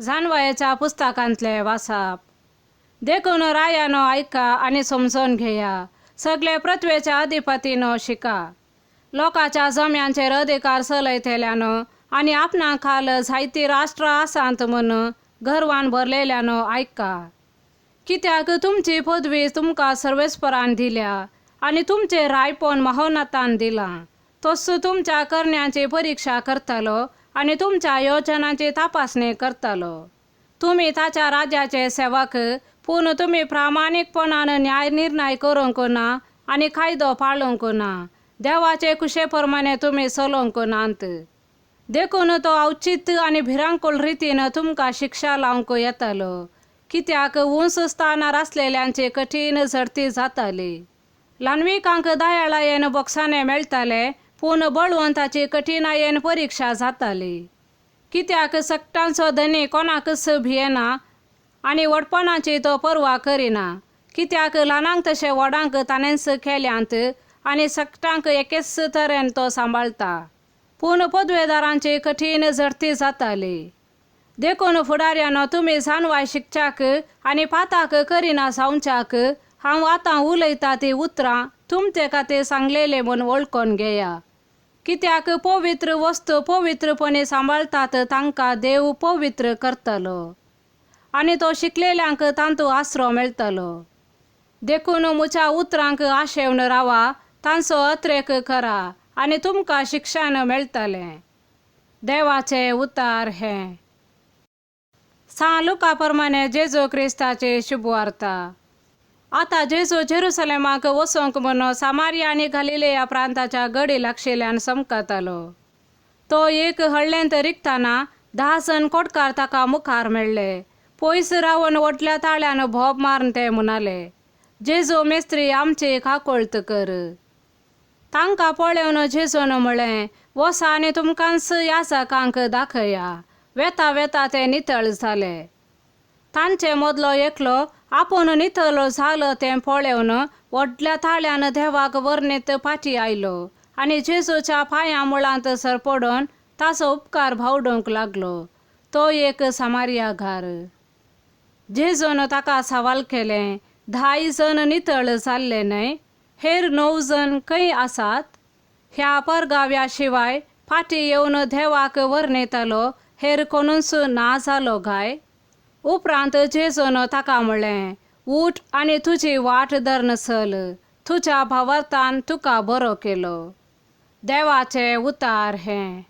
जानवायेच्या पुस्तकांतले वासाप. देखून रायानो आयका आनी समजून घेया, सगळे पृथ्वेच्या अधिपतीनो शिका. लोकांच्या जम्यांचेर अधिकार चलयतल्यानो आनी आपणा खाल जायतीं राष्ट्रां आसात म्हूण गर्वान भरलेल्यानो आयका. कित्याक तुमची पदवी तुमकां सर्वेस्परान दिल्या आनी तुमचें रायपण महोन्नतान दिलां. तोच तुमच्या करण्यांची परिक्षा करतलो आनी तुमच्या योजनांची तपासणी करतलो. तुमी ताच्या राज्याचे सेवक, पूण तुमी प्रामाणीकपणान न्याय निर्णय करूंक ना आनी कायदो पाळूंक ना. देवाचे कुशे प्रमाणे तुमी चलोवंक नात. देखून तो अवचीत आनी भिरांकूळ रितीन तुमकां शिक्षा लावंक येतलो. कित्याक उंच स्थानार आसलेल्यांची कठीण झडती जाताली. ल्हानविकांक दयाळायेन बोक्साने मेळटाले, पूण बळवंताची कठीणायेन परिक्षा जाताली. कित्याक सगटांचो धनी कोणाकच भियेना आनी व्हडपणाची तो पर्वा करिना. कित्याक ल्हानांक तशें व्हडांक ताणेंच केल्यांत आनी सगटांक एकेच तरेन तो सांबाळटा. पूण पदवेदारांची कठीण झडती जाताली. देखून फुडाऱ्यानो तुमी जानवाय शिकच्याक आनी पाताक करिना जावच्याक हांव आतां उलयता ती उतरां तुमचे खातीर सांगलेले म्हूण वळखून घेया. कित्याक पवित्र वस्तू पवित्रपणी सांबाळटात तांकां देव पवित्र करतलो आनी तो शिकलेल्यांक तांतू आसरो मेळटलो. देखून म्हज्या उतरांक आशेवन रावा, तांचो अत्रेक करा आनी तुमकां शिक्षण मेळटलें. देवाचें उतार हें. सां लुका प्रमाणे जेजू क्रिस्ताची शुभवार्ता. आतां जेजू जेरुसलेमाक वचूंक म्हूण सामारिया आनी गालिलेया प्रांताच्या गडी लागशिल्ल्यान समकतालो. तो एक हळ्ळेंत रिगतना 10 जण कोटकार ताका मुखार मेळ्ळे. पयस रावन व्हडल्या ताळ्यान भोब मारून ते म्हणाले, जेजू मेस्त्री आमची काकोळत कर. तांकां पळोवन जेजून म्हळें, वसा आनी तुमकांच याजकांक दाखया. वेता वेता ते नितळ जाले. तांचे मदलो एकलो आपूण नितळ जालो तें पळोवन व्हडल्या ताळ्यान देवाक वर्णीत फाटी आयलो आनी जेजूच्या पांयां मुळांत सरपडून ताचो उपकार भावडूंक लागलो. तो एक सामारियागार. जेजून ताका सवाल केलें, 10 जण नितळ जाल्ले न्हय? हेर 9 जण खंय आसात? ह्या परगाव्या शिवाय फाटी येवन देवाक वर्णयतलो हेर कोणूच ना जालो काय? उपरांत जेजून ताका म्हळें, उठ आनी तुजी वाट धरून चल, तुज्या भावार्थान तुका बरो केलो. देवाचें उतार हें.